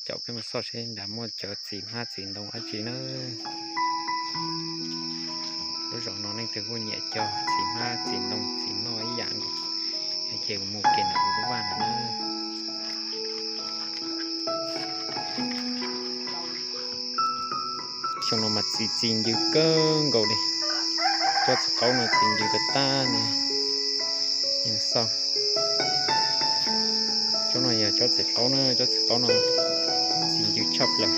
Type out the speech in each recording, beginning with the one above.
Caum peb mus xauj seb nrad muaj cov txiv hmab txiv ntoo dab tsi na. Lub zos no leej twg kuj nyiam cog txiv hmab txiv ntoo txiv noj ib yam nkaus. Ces mus ke ntawm kuv lub vaj no na. Xyoo no mas txi txi ncw kawg nkaus li. Tsob txiv qaub no txi ncw tag tag ne. Xauj, tsob no yog tsob txiv qaub na, tsob txiv qaub no txi ncw tshaj plaws.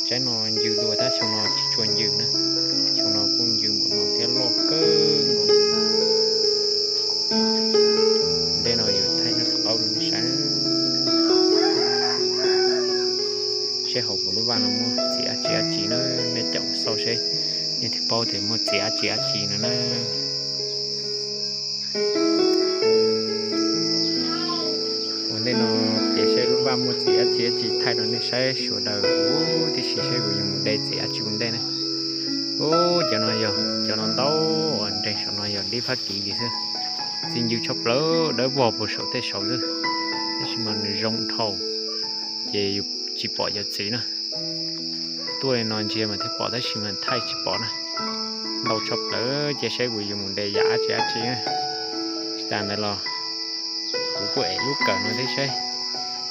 Tsaib no ncw dua tab xyoo no tsis tshua ncw na. Xyoo no kuj ncw npaum no thiab loj kawg nkaus. Ntej no yuav thaij tsob txiv qaub rau nej saib. Seb hauv kuv lub vaj no muaj txiv dab tsi dab tsi na, nej caum xauj seb nej thiaj paub tias muaj txiv dab tsi dab tsi no na. Ua ntej no ces saib lub vaj muaj txiv dab tsi dab tsi thaij rau nej saib sawv daws huv tib si seb kuv yuav mus de txiv dab tsi ua ntej na. Ub, cov no yog, cov no ntau, nreeg saum no yog dib Fab Kis xwb. Txi ncw tshaj plaws, dawb vog puag saum tej saud xwb, tab sis mas nws zoo dhau, ces yus tsis pom cov txiv na. Tuaj li no ntsia mas thiaj pom tab sis mas thaij tsis pom na. Ntau tshaj plaws, ces saib kuv yuav mus de yam dab tsi dab tsi na. Tsis tas ntawd los kuv kuj ev lub kawm no thiab saib,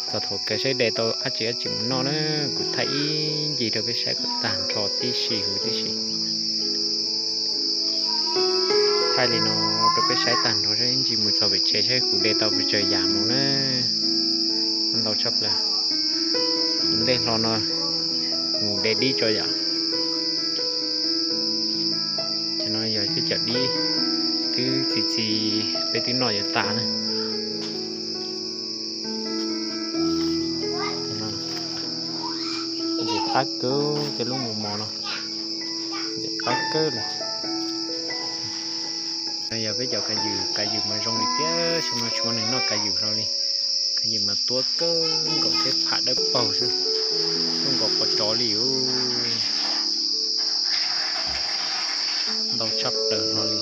txog thaum kawg saib de tau dab tsi dab tsi mus noj na. Kuv thaij ib ncig rau peb saib kom tag nrho tib si huv tib si. Thaij li no rau peb saib tag nrho saib ib ncig mus txog pem tsev saib kuv de tau pes tsawg yam mus na. Ntau tshaj plaws. Ntej hlo no mus de dib tso yom. Cov no yog cov dib twb txi txi, peb twb noj yuav tas na. Ntxim qab kawg tej lub mus mos no, ntxim qab kawg li. No yog peb cov kav ywm, kav ywm mas zoo li tiag, xyoo no tsis muaj neeg noj kav ywm hlo li. Kav ywm mas tuab kawg nkaus thiab pham dawb paug xwb, tuab nkaus qhov tsov li. Ntau tshaj plaws hlo li.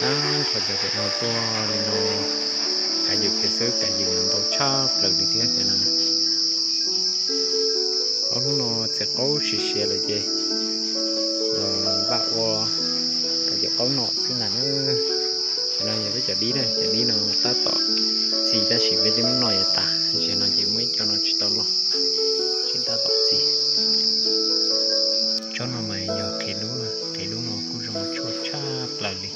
Tag nrho cov pem no tuaj li no, kav ywm kiag xwb, kav ywm mas ntau tshaj plaws li thiab cov no. Ob hnub no txiv qaub siav siav lawm ces npaj ua kav ywm qaub nom xwb ntag na. Cov no yog peb cov dib na, cov dib no tab tom txi tab sis peb twb muab noj yuav tas, tam sim no ces muaj ib co no tsis tau loj, tseem tab tom txi. Tsob no mas yog qhiav dub, qhiav dub no kuj zoo tshuaj tshaj plaws li.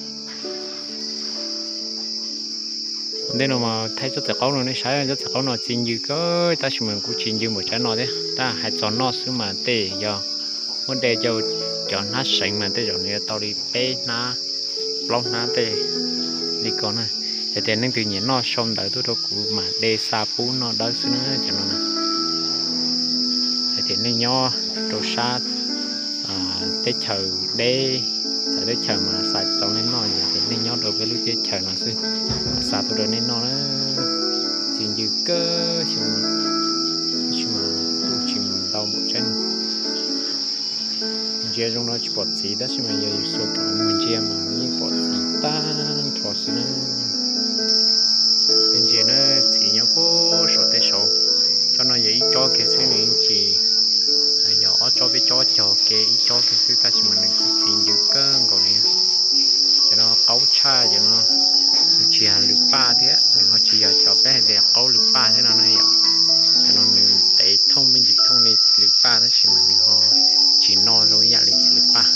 Ua ntej no mas thaij tsob txiv qaub no nej saib, tsob txiv qaub no txi ncw kawg tab sis mas kuj tsis ncw npaum tsaib no thiab, tab hais txog noj xwb mas tej yog muab de rau cov hnab seev mas tej zaum nws yuav tau li peb hnab plaub hnab tej li ko na. Yog tias leej twg nyiam noj sau ntawv tuaj rau kuv mam de xa pub noj dawb xwb na cov no na. Hais tias nej nyob rau sab teb chaws deb, txawv teb chaws mas xa tsis tau nej noj, yog tias nej nyob rau peb lub teb chaws no xwb, xa tuaj rau nej noj na. Txi ncw kawg xyoo no, tab sis mas kuj tsis ntau npaum tsaib no. Ntsia zoo no tsis pom txiv tab sis mas yog yus xuas kawm mus ntsia mas yeej pom txiv tag nrho xwb na. Peb ntsia na, txiv nyob puag saum tej saud, tsob no yog ib tsob kiag xwb nws yeej tsis, yog ob tsob peb tsob cog ke ib tsob kiag xwb tab sis mas nws kuj txi ncw kawg nkaus li. Cov no qaub tshaj, cov no nws tsis yog lwm paj thiab, nws ho tsis yog cov peb hais tias qaub lwm paj thiab no na yom. Cov no nws tev thooj me ntsis thooj li txiv lwm paj tab sis mas nws ho tsis noj zoo ib yam li txiv lwm paj.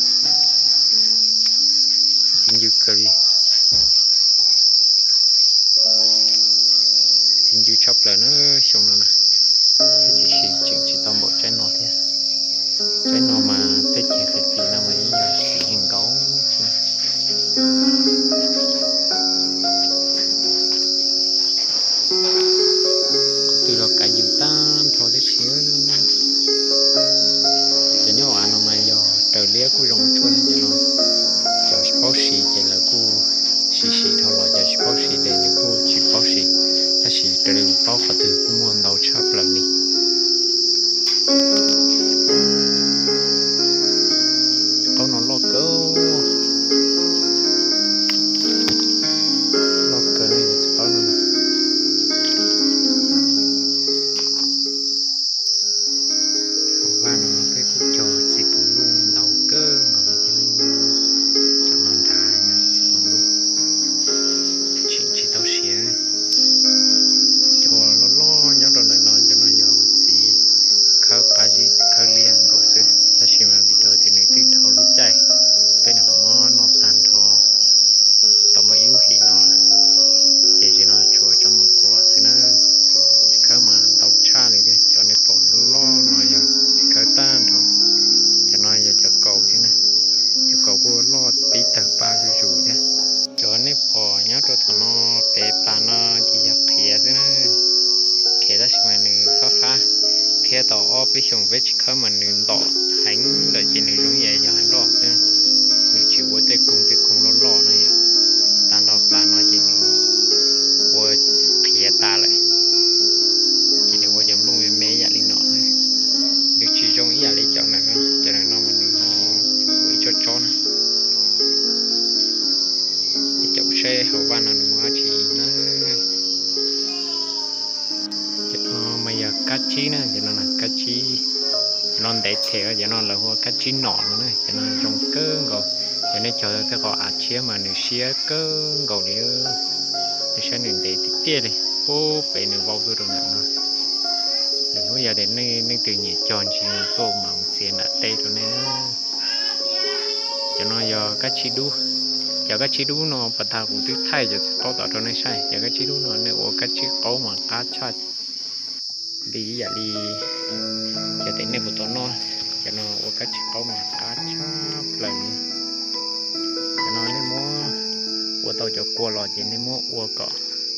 Txi ncw kawg li. Txi ncw tshaj plaws na xyoo no na. Tab sis tseem tsis tau npaum tsaib no thiab. Tsaib no mas teb chaws qhia txiv no mas yeej yog txiv yeej nkaus xwb. Qhov twg los kav ywm tag nrho tib si. Cov nyob hauv av no mas yog raws liab kuj zoo tshuaj thiab cov no. Cov paub siv ces lawv kuj siv siv dhau los, cov tsis paub siv ces nws kuj tsis paub siv, tab sis raws li kuv paub qhov twg kuj muaj ntau tshaj plaws li. Qaub no loj kawg, loj kawg li txiv qaub no. tau ob peb xyoos peb tsis khawb mas nws ntom heev lawm ces nws zoo ib yam yog heev loj xwb. Nws tsis ua tej koog tej koog loj loj na yom. Tag nrho plas no ces nws ua qhiav tas lawm, ces nws ua cov nplooj me me ib yam li no xwb. Nws tsis zoo ib yam li cov ntawm no, cov ntawm no mas nws ho ua ib tsob tsob na. Ib cov saib hauv vaj no nws muaj dab tsi na. Cov no mas yog kab tsib na, cov no kab tsib. Cov no ntev them, cov no lawv hu ua kab tsib nom no na, cov no zoo kawg nkaus. Yog nej cog tej qhov av tshiab mas nws siab kawg nkaus li. Nej saib nws ntev tiag tiag li, puag pem nws vau tuaj rau nram no. Lwm hnub yog tias nej leej twg nyiam cog ntsis tuaj mas mus txiav nram teb rau nej. Cov no yog kab tsib dub. Cov kab tsib dub no pas tag kuv twb thaij cov txiv qaub tom rau nej saib. Cov kab tsib dub no nej ua kab tsib qaub mas qab tshaj li ib yam li cov tias nej puas tau noj. Cov no ua kab tsib qaub mas qab tshaj plaws li. Cov no nej muab ua tau cov kua los ces nej muab ua kom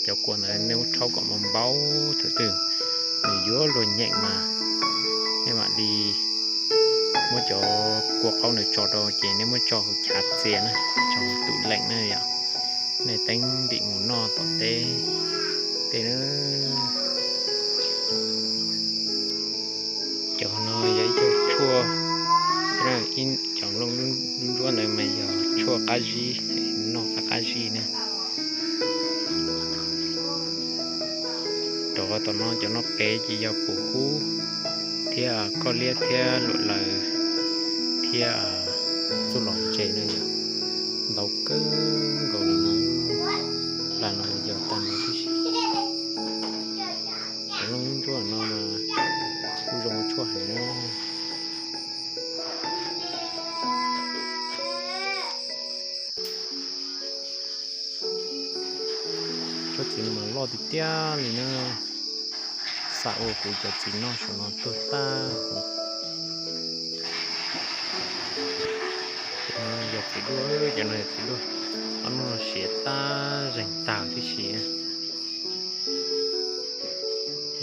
cov kua ntawd nej muab rhaub kom npau npau, thaum twg nws yuav luag nyeem mas nej mam li muab cov kua qaub ntawd tso rau ces nej muab tso hauv chav txias na, tso hauv tus leem na yom. Nej teeb ntim mus noj tom teb tej na. Cov no yog ib co tshuaj, cov nplooj ntsuab ntawd mas yog tshuaj qab zib, noj qab qab zib na. Rau qhov tom no cov no pem ces yog pum hub thiab koj liab thiab luam laws thiab txuj lom ntse na yom. Ntau kawg nkaus li no, plas no yog tag no tib si. Cov nplooj ntsuab no mas kuj zoo ua tshuaj heev na. Tsob txiv no mas loj tiag tiag li na. Xam ua kuv cov txiv noj saum no tuag tag huv. Cov no yog txiv duaj, cov no yog txiv duaj. Ob no siav tag zeeg tag tib si.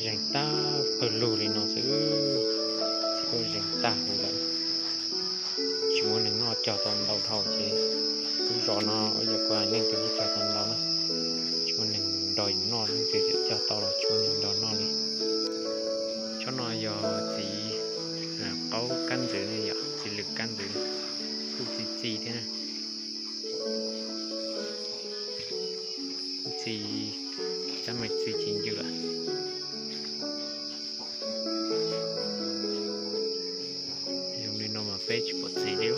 Zeeg tag pawg lug li no xwb, txiv duaj zeeg tag huv lawm. Tsis muaj neeg noj, cog tau ntau dhau ces lub zos no ua yog kuv hais leej twg kuj cog tau ntau na. Tsis muaj neeg nrog yus noj, leej twg cog tau los tsis muaj neeg nrog noj li. Tsob no yog txiv qaub kab ntxwv ne yom, txiv lwm kab ntxwv, kuj txi txi thiab na. Kuj txi, cov me txi ci ncw lawm. Zoo li no mas peb tsis pom txiv li.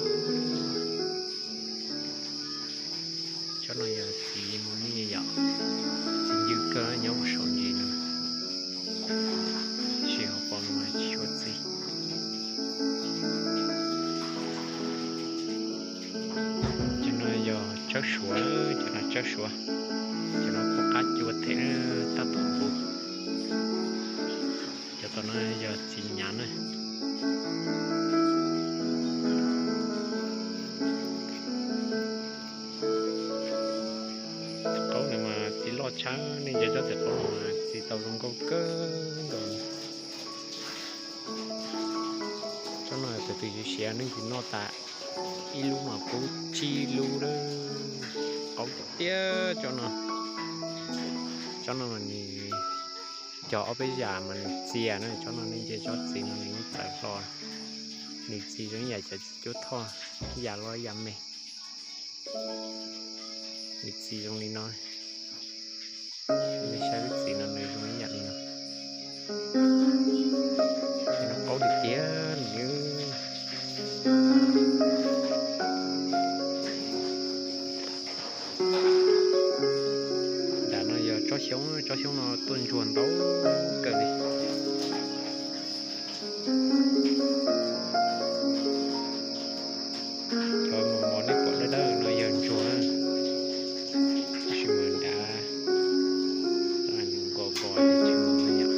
Tsob no yog txiv mus ni yom, txi ncw kawg nyob saum ntsis no, tiam sis hauv paus no mas tsis tshua txi. Cov no yog tsawb suav, cov no tsawb suav, cov no kuj qab cua them tab tom nqus. Cov tom no yog txiv nyav na. Txiv qaub no mas txiv loj tshaj, nej ntsia tsob txiv qaub no mas txiv tau zoo nkauj kawg nkaus. Tsob no tus twg siav siav, leej twg noj tas ib lub mas pub tsib lub lawm. Qaub tiag tiag tsob no. Tsob no mas nws cog ob peb yam mas nws txias na, tsob no nej ntsia tsob txiv no nws yeej txawv hlo. Nws txiv zoo ib yam cov txiv cuab thoj, ib yam loj ib yam me. Nws txiv zoo li no. Nej saib lub txiv no nws zoo ib yam li no. Ces no qaub tiag tiag li. Nram no yog tsob xyoob, tsob xyoob no tuaj ntsuag ntau kawg li. Cov mos mos nej pom dawb dawb no yog ntsuag, tab sis mas nrad nws nko nko ces tsis mus no yom.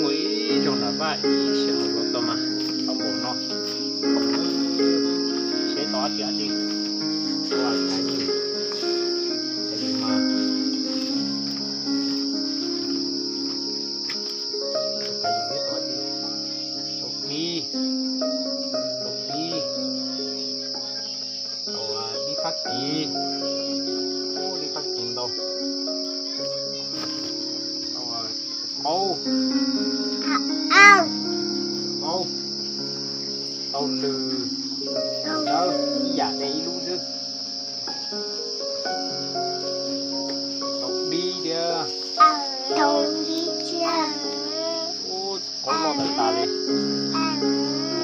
Mus ib zaug ntawm Vaj ib sij hawm los tau mas tau npaum no. Seb tau dab tsi dab tsi. Ua, kav yus, kav yus mas, kav yus thiab tau dab tsi. Tau dib, tau dib, tau dib Fab Kis, dib Fab Kis ntau, tau qaub, qaub, tau lws, dawb, ib yam li ib lub xwb. Tau dib thiab. Ub, qaub loj tas tas li.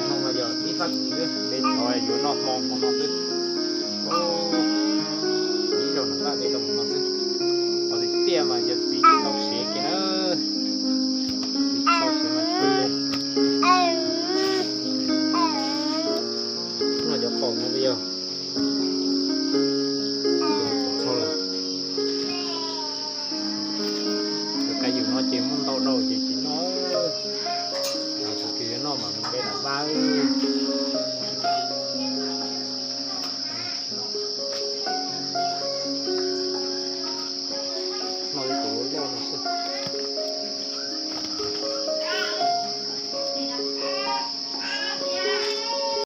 No mas yog dib Fab Kis, me thaum yuav noj hmo hmo no xwb. Ib zaug no vaj de tau mus no xwb. Qhov tiag tiag mas yog txiv tsis tau siav kiag na. Txiv tsis tau siav mas tsis li. No cov qaum no yog, cov kav yus no ces muaj ntau dhau ces tsis noj. Thaum twg yuav noj mas mus de lam vaj. Noj ib tus loj loj no xwb.